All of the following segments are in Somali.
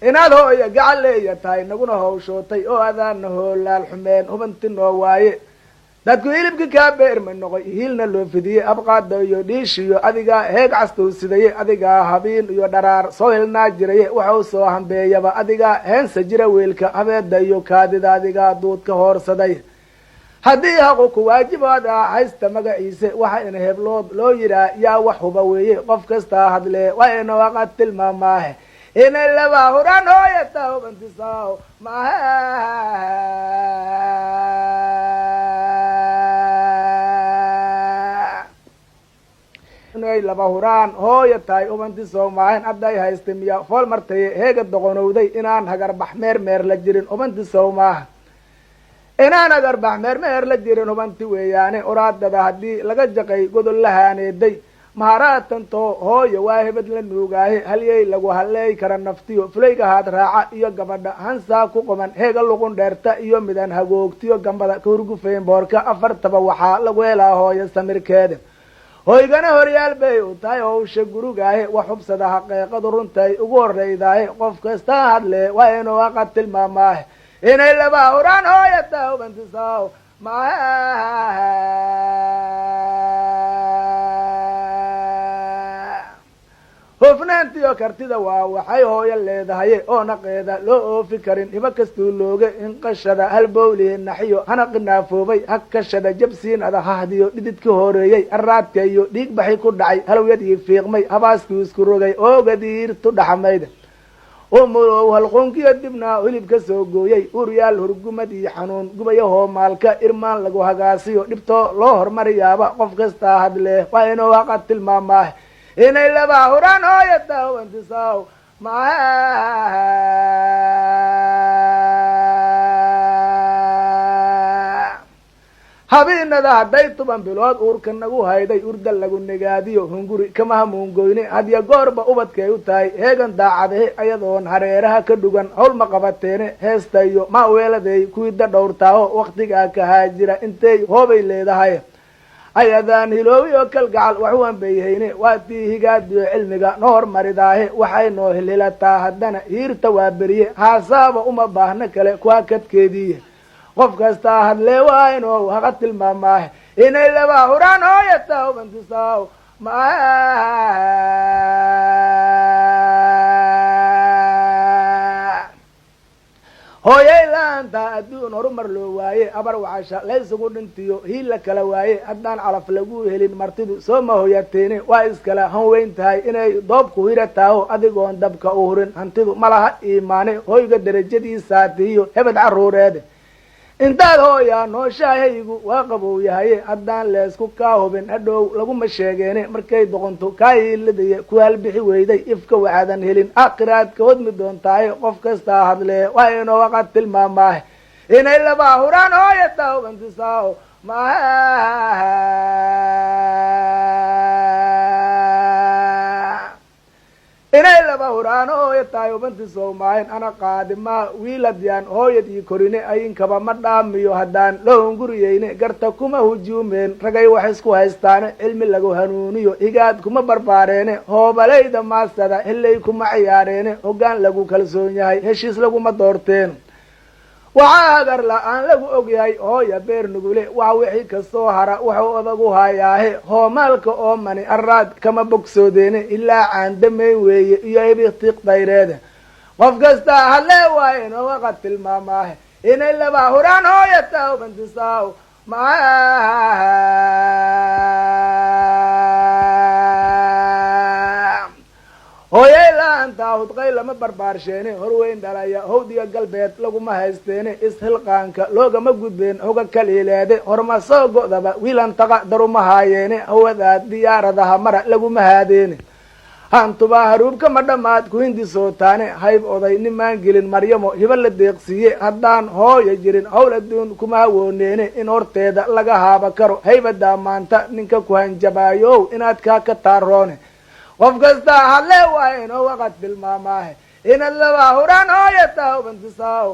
Inaad hooya gacan leeya tahay naguna hawshootay oo adaana hoolaal xumeen hubanti noo waaye. Dadku hilibka kaa beerma noqoy, hiilna loo fidiyey, abqaada iyo dhiishiyo adigaa heeg castuu sidaye, adigaa habiin iyo dharaar soo helnaa jiraye, waxau soo hambeeyaba adigaa heensa jira weelka, habeeda iyo kaadida adigaa duudka hoorsaday. Haddii haqu ku waajiboodaa haysta magaciise, waxa in heblood loo yihaa yaa wax huba weeye. Qof kastaa hadlee waa inuu aqad tilmaamaahe, inay laba huraan hooyata hubantisaw maaha. Inay laba huraan hooya tahay hubantisow maahan. Hadday haysta miya fool martay heega doqonowday, inaan hagarbax meer meer la jirin hubantisow maaha. Inaan hagarbax meer meer la jirin hubanti weeyaane. Uraadada haddii laga jaqay godol la haaneeday, maharaatantoo hooyo waa hebad la nuugaahe, halyey lagu halleey kara naftiyo fulayga haad raaca iyo gabadha hansaa ku qoban, heega luqun dheerta iyo midan hagoogtiyo gambada ka hurgufayn boorka, afartaba waxaa lagu helaa hooyo samirkeeda. Hoygana horyaal bay u tahay howsha gurugaahe, wax hubsada xaqeeqadu runtay ugu horreydaahe. Qof kastaa hadle waa inuu aqad tilmaamaahe, inay laba huraan hooyata hubantisaw maaha. Hufnaantiyo kartida waa waxay hooyo leedahay oo naqeeda loo oofi karin, hibo kastuu looge inqashada halbowlihi naxiyo hana qinaafoobay, hakashada jabsiinada hahdiyo dhididka horeeyey, haraadka iyo dhiig baxi ku dhacay, halowyadii fiiqmay, habaaskii isku rogay, oogadiirtu dhaxmayd, umurow halqoonkiyo dibna hilib ka soo gooyey, uryaal hurgumad iyo xanuun gubayahoo maalka irmaan lagu hagaasiyo, dhibtoo loo hormariyaaba. Qof kastaa hadleh waa inuu haqad tilmaamaah, inay laba huraan hooyata hubantisaw maaha. Habiinada hadday 10 bilood uurka nagu hayday, urda lagu negaadiyo hunguri kama hamuungoyne, hadya goorba ubadkay u tahay heegan daacadahe, ayadoon hareeraha ka dhugan hawl ma qabateene, heesta iyo maaweeladay kuwida dhowrtaaho, waktigaa ka haajira intay hoobay leedahay, ayadaan hiloobi oo kalgacal waxu hambeeyhayne, waa tii higaadiyo cilmiga noo hormaridaahe, waxay noo hilhilataa haddana hiirta waa beriye, haasaaba uma baahno kale kuwa kadkeediiye. Qof kastaa hadlee waa inuu haqa tilmaamaahe, inay laba huraan hooyata hubantisaw maaha. Hooyay la-aanta adduun horumar loo waaye, abar wacasha laysugu dhintiyo hiil la kala waaye, haddaan calaf lagu helin martidu soo ma hoyateene, waa iskala hanweyn tahay inay doobku hirataaho, adigoon dabka u hurin hantidu malaha iimaane, hoyga derajadiisaa tihiyo hebed carruureed. Intaad hooyaa nooshaahaygu waa qabow yahaye, haddaan leesku kaa hubin hadhow laguma sheegeene, markay doqonto kaa hiiladaya ku halbixi weyday, ifka waxaadan helin aakhiraad ka hodmi doontaaye. Qof kastaa hadlee waa inuu aqad tilmaamaahe, inay laba huraan hooyata hubantisaw maaha. Inay laba huraan hooya tahay hubantisow maahin. Ana qaadimaa wiiladyaan hooyadii korine, ayinkaba ma dhaamiyo haddaan loo hunguriyeyne, garta kuma hujuumeen ragay wax isku haystaane, cilmi lagu hanuuniyo higaad kuma barbaareene, hoobalayda maasada helley kuma ciyaareene, hoggaan lagu kalsoon yahay heshiis laguma doorteen. Waxaa hagar la-aan lagu ogyahay hooya beer nugule, waa wixii kasoo hara wuxuu odagu hayaahe, hoomaalka oomani araad kama bogsoodeene, ilaa caandamayn weeye iyo hebitiq dayreede. Qof kastaa hadlee waa inuu aqad tilmaamaahe, inay laba huraan hooyata hubantisaw maaha. Hooyay la-aantaa hudqay lama barbaarsheene, horweyn dhalaya hawdiga galbeed laguma haysteene, ishilqaanka loogama gudbeen hoga kaliileede, horma soo go'daba wiilantaqa daruma haayeene, hawadaad diyaaradaha mara laguma haadeene, hantuba haruubkama dhammaad kuhindi sootaane, hayb oday nimaan gelin maryamo hiba la deeqsiiye, haddaan hooya jirin hawl adduun kuma hawooneene, in horteeda laga haaba karo haybadaa maanta ninka ku hanjabaayow inaad kaa ka taaroone. Qof kastaa hadlee waa inuu waqad tilmaamaahe, inaad laba huraan hooyata hubantisaw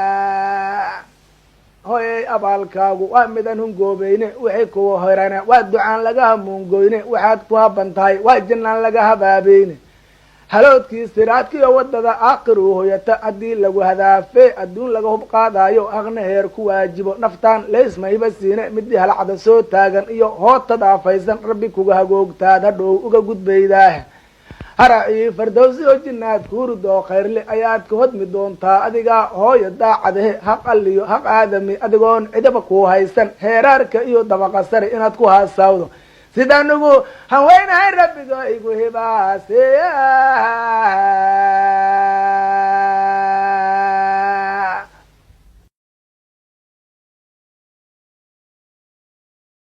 maaha. Hooyay Abaalkaagu waa midaan hungoobayne, wixii kuwa horana waa ducaan laga hamuungoyne, waxaad ku haban tahay waa jinnaan laga habaabeyne. Haloodkii siraadkiiyo waddada aakhiruu hoyata haddii lagu hadaafe, adduun laga hub qaadaayo, aqna heer ku waajibo, naftaan laysmayba siine. Midii halacda soo taagan iyo hootada afaysan, Rabbi kuga hagoogtaad hadhow uga gudbaydaah. Haracii fardowsi oo jinnaad kuuridoo khayrle ayaad ka hodmi doontaa, adigaa hooyo daacadahe. Haq alliyo haq aadami adigoon cidaba kuu haysan, heeraarka iyo dabaqa sare inaad ku haasaawdo, sidaanugu hanweynahay, Rabbiga igu hibaase.